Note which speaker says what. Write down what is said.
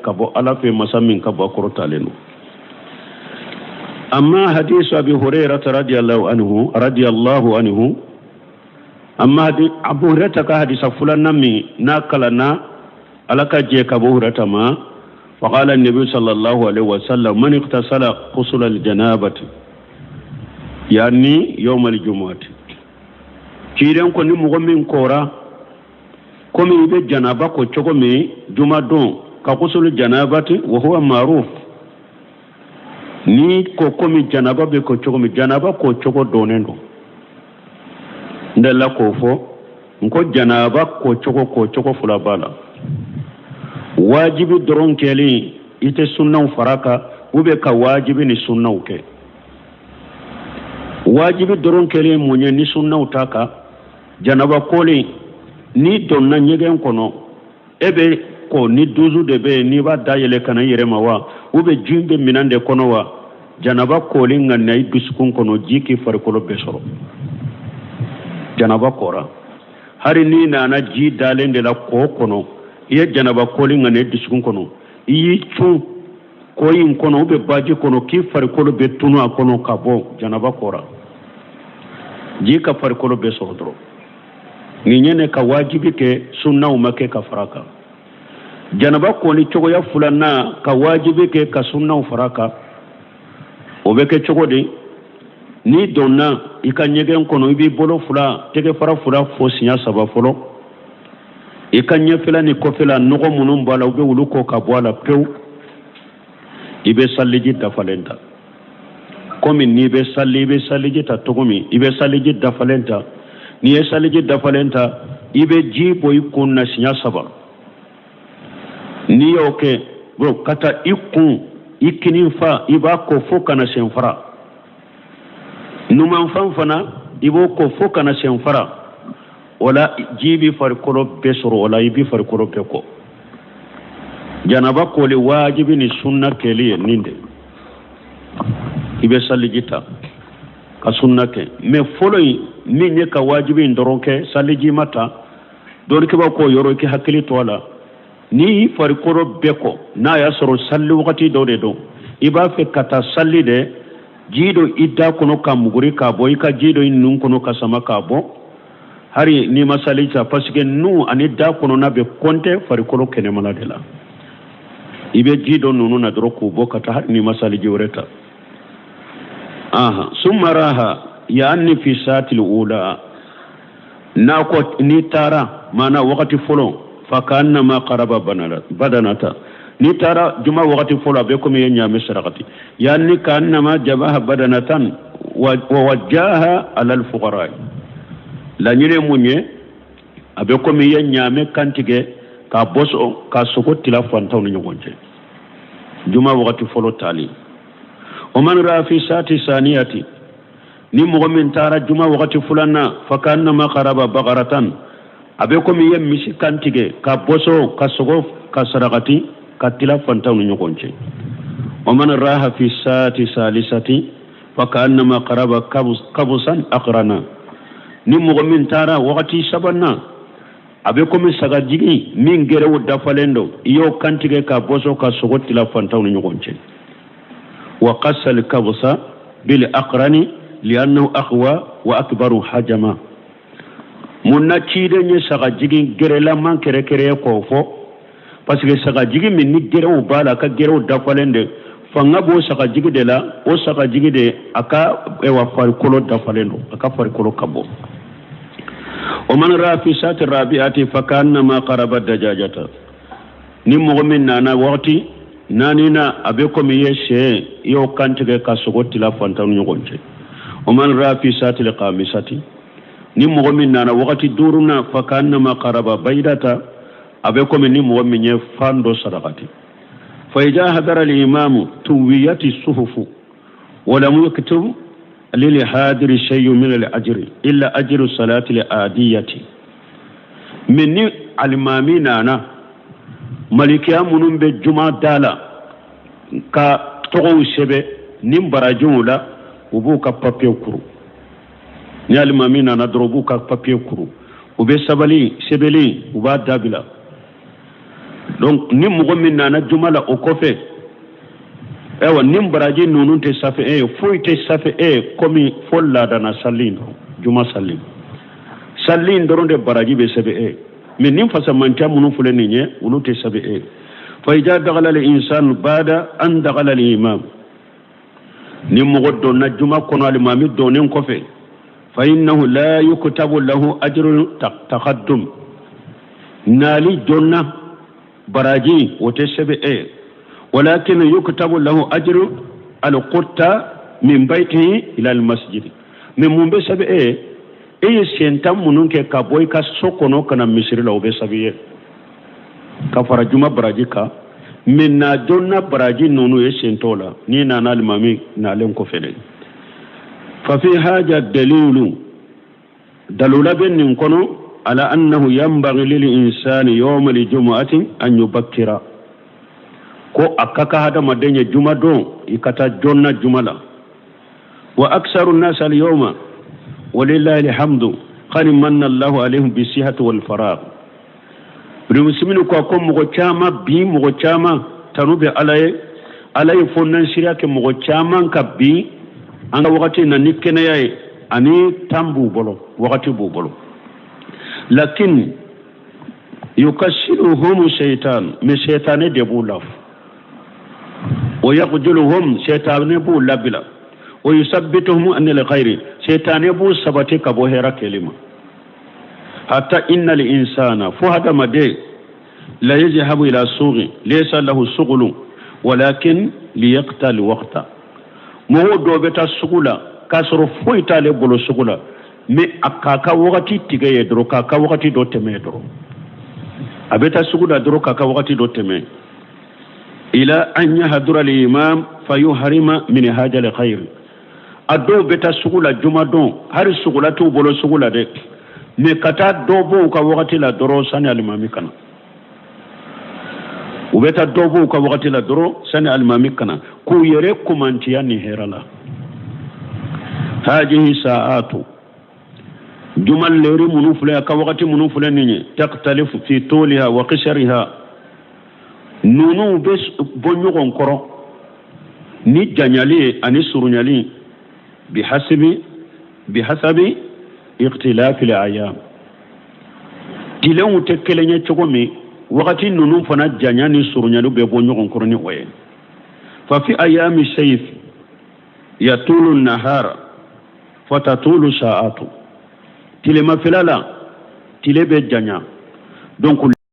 Speaker 1: Ka bɔ Ala fɛ, masa min ka bɔ kɔrɔtalen don. Amma hadisu Abi Hurairata radiyallahu anhu, radiyallahu anhu, amma Abu Hurairata ka hadisa filanan min n'a kalanna, Ala ka jɛ ka bɔ Hurairata ma, faqala nabi sallallahu alaihi wasallam: man iktasala ghusla aljanabati, yani yawm aljumu'ati. Ciden ko ni mɔgɔ min kora komi i bɛ janaba ko cogo min jumadon, ka ghuslu janabati, wa huwa ma'ruf, ni ko komi janaba bɛ ko cogo min, janaba ko cogo dɔnnen don. N delila k'o fɔ n ko janaba ko cogo fila b'a la: wajibi dɔrɔn kɛlen, i tɛ sunnaw fara kan, ou bien ka wajibi ni sunnaw kɛ. Wajibi dɔrɔn kɛlen mun ye ni sunnaw ta kan? Janaba kolen, n'i donna ɲɛgɛn kɔnɔ, e bɛ ko ni dusu de bɛ yen, n'i b'a dayɛlɛ ka na i yɛrɛ ma wa, ou bien ji bɛ minɛn de kɔnɔ wa, janaba kolen ka na i dusukun kɔnɔ, ji k'i farikolo bɛɛ sɔrɔ, janaba kɔra. Hari n'i nana ji dalen de la kɔ kɔnɔ, i ye janaba kolen ka na i dusukun kɔnɔ, i y'i cun kɔ in kɔnɔ ou bien baji kɔnɔ, k'i farikolo bɛ tunu a kɔnɔ ka bɔ, janaba kɔra. Ji ka farikolo bɛɛ sɔrɔ dɔrɔn. Nin ye ne ka wajibi kɛ, sunnaw ma kɛ ka fara kan. Janaba kɔni cogoya filanan, ka wajibi kɛ ka sunnaw fara kan, o bɛ kɛ cogo di? N'i donna i ka ɲɛgɛn kɔnɔ, i b'i bolo fila, tɛgɛfara fila fo siɲɛ saba fɔlɔ, i ka ɲɛfɛla ni kɔfɛla, nɔgɔ minnu b'a la, u bɛ olu kɔ ka bɔ a la pewu. I bɛ saliji dafalen ta komi n'i bɛ sali, i bɛ saliji ta cogo min, i bɛ saliji dafalen ta. N'i ye saliji dafalen ta, i bɛ ji bɔ i kun na siɲɛ saba. N'i y'o kɛ, ka taa i kun, i kinin fa, i b'a ko fo ka na sen fara. Numanfan fana, i b'o ko fo ka na sen fara. O la, ji b'i farikolo bɛɛ sɔrɔ. O la, i b'i farikolo bɛɛ kɔ. Janaba koli wajibi ni sunna kɛli ye nin de: i bɛ saliji ta ka sunna kɛ. Mais fɔlɔ in min ye ka wajibi in dɔrɔn kɛ, saliji ma ta, dɔnnikɛbaw k'o yɔrɔ, i k'i hakili to a la. N'i y'i farikolo bɛɛ kɔ, n'a y'a sɔrɔ sali wagati dɔ de don, i b'a fɛ ka taa sali de, ji don i da kɔnɔ ka muguri k'a bɔ, i ka ji don i nun kɔnɔ ka sama k'a bɔ, hari n'i ma sali ta, parce que nun ani da kɔnɔna bɛ kɔntɛ farikolo kɛnɛmana de la. I bɛ ji dɔ ninnu na dɔrɔn k'o bɔ ka taa, hari n'i ma saliji wɛrɛ ta. Aha, summa raha yaani fi saatil ula, n'a ko n'i taara maana wagati fɔlɔ, fa kannama qaraba badanata. N'i taara juma wagati fɔlɔ, a bɛ komi i ye ɲaamɛ sarakati, yaani kannama jabaha badanatan wa wajjaha ala alfuqara. Laɲini mun ye? A bɛ komi i ye ɲaamɛ kantigɛ k'a bɔsɔn k'a sogo tila fantanw ni ɲɔgɔn cɛ, juma wagati fɔlɔ taali. O man raha fi saati saniyati, ni mɔgɔ min taara juma wagati filanan, fa kannama qaraba bagaratan, a bɛ komi i ye misi kantigɛ ka bɔsɔn ka sogo ka sarakati ka tila fantanw ni ɲɔgɔn cɛ. O man raha fi saati salisati, fa kannama qaraba kabusan aqrana. Ni mɔgɔ min taara wagati sabanan, a bɛ komi sagajigi min gɛrɛw dafalen don, i y'o kantigɛ ka bɔsɔn ka sogo tila fantanw ni ɲɔgɔn cɛ. Wa qassa al-kabsa bil aqrani li'annahu aqwa wa akbaru hajama. Mun na ciden ye sagajigi gɛrɛlaman kɛrɛkɛrɛ k'o fɔ? Parce que sagajigi min ni gɛrɛw b'a la, a ka gɛrɛw dafalen de, fanga b'o sagajigi de la. O sagajigi de, a ka ewa farikolo dafalen don, a ka farikolo ka bɔ. O man raha fi saati rabi'ati, fa kannama qaraba dajajata. Ni mɔgɔ min nana wagati naani na, a bɛ komi i ye sɛ, i y'o kantigɛ ka sogo tila fantanw ni ɲɔgɔn cɛ. O man raha fi saati khamisati, ni mɔgɔ min nana wagati duurunan, fa kannama qaraba baydata, a bɛ komi ni mɔgɔ min ye fan dɔ sarakati. Fa idha hadara al-imamu tuwiyati suhufu wa lam yuktub lil hadiri shay'un min al-ajri illa ajru salati al-adiyati. Mais ni alimami nana, malikiya minnu bɛ juma da la ka tɔgɔw sɛbɛn ni barajiw la, u b'u ka papiye kuru. Ni alimami nana dɔrɔn, u b'u ka papiye kuru, u bɛ sabali sɛbɛnni, u b'a dabila. Donc ni mɔgɔ min nana juma la o kɔfɛ, ayiwa, nin baraji ninnu tɛ safe e ye, foyi tɛ safe e ye komi fo laadana sali in dɔrɔn, juma sali, sali in dɔrɔn de baraji bɛ sɛbɛn e ye. Mais nin fasamantiya minnu filɛ nin ye, olu tɛ sɛbɛn e ye. Fa ida dakala al insan bada an dakala al imam, ni mɔgɔ donna juma kɔnɔ alimami donnen kɔfɛ, fa innahu la yuktabu lahu ajru taqaddum, naali joona baraji o tɛ sɛbɛn e ye, walakin yuktabu lahu ajru alqutta min baytihi ila almasjid. Mais mun bɛ sɛbɛn e ye? E ye sentan minnu kɛ ka bɔ i ka so kɔnɔ ka na misiri la, o bɛ sɛbɛn i ye ka fara juma baraji kan. Mais na joona baraji ninnu ye sen t'o la n'i nana alimami nalen kɔfɛ dɛ. Fa fi haja dalilu, dalula bɛ nin kɔnɔ, ala annahu yanbaghi lil insani yawma al jumu'ati an yubakkira, ko a ka kan hadamaden ye juma don i ka taa joona juma la. Wa aksaru nnas al yawma walillahi alhamdu qad manna allahu alayhim bisihati wal faragh. Ibn ko mɔgɔ caman bi, mɔgɔ caman, tanu bɛ Ala ye, Ala ye fonisireya kɛ mɔgɔ caman ka bi an ka wagati na ni kɛnɛya ye ani temps b'u bolo, wagati b'u bolo. Lakin yukassiluhum shaitan, mais sɛtanɛ de b'u la, wa yakhzuluhum, sɛtanɛ b'u labila, wa yusabbituhum anil khairi, sɛtanɛ b'u sabati ka bɔ hɛrɛ kɛli ma. Hatta innal insana, fo hadamaden, la yazhabu ila suqi laysa lahu shughlu walakin liyaqta alwaqta. Mɔgɔw dɔw bɛ taa sugu la k'a sɔrɔ foyi t'ale bolo sugu la, mais a k'a ka wagati tigɛ ye dɔrɔn, k'a ka wagati dɔ tɛmɛ ye dɔrɔn. A bɛ taa sugu la dɔrɔn k'a ka wagati dɔ tɛmɛ, ila an yahdura al-imam fayuhrima min haja al-khair. A dɔw bɛ taa sugu la jumadon, hali sugula t'u bolo sugu la dɛ, mais ka taa dɔ bɔ u ka wagati la dɔrɔn sani alimami ka na. U bɛ taa dɔ bɔ u ka wagati la dɔrɔn sani alimami ka na, k'u yɛrɛ kumantiya nin hɛrɛ la. Hajihi sa'atu, juma lɛri minnu filɛ, a ka wagati minnu filɛ nin ye, takhtalifu fi tuliha wa qisariha, ninnu bɛ bɔ ɲɔgɔn kɔrɔ ni janyali ye ani surunyali, bihasabi ikhtilafi al-ayyam. Tilenw tɛ kelen ye cogo min, wagati ninnu fana janya ni surunyali bɛ bɔ ɲɔgɔn kɔrɔ ni o ye. Fa fi ayami sayf yatulu nahara fatatulu sa'atu, tilemafɛla la tile bɛ janya, donc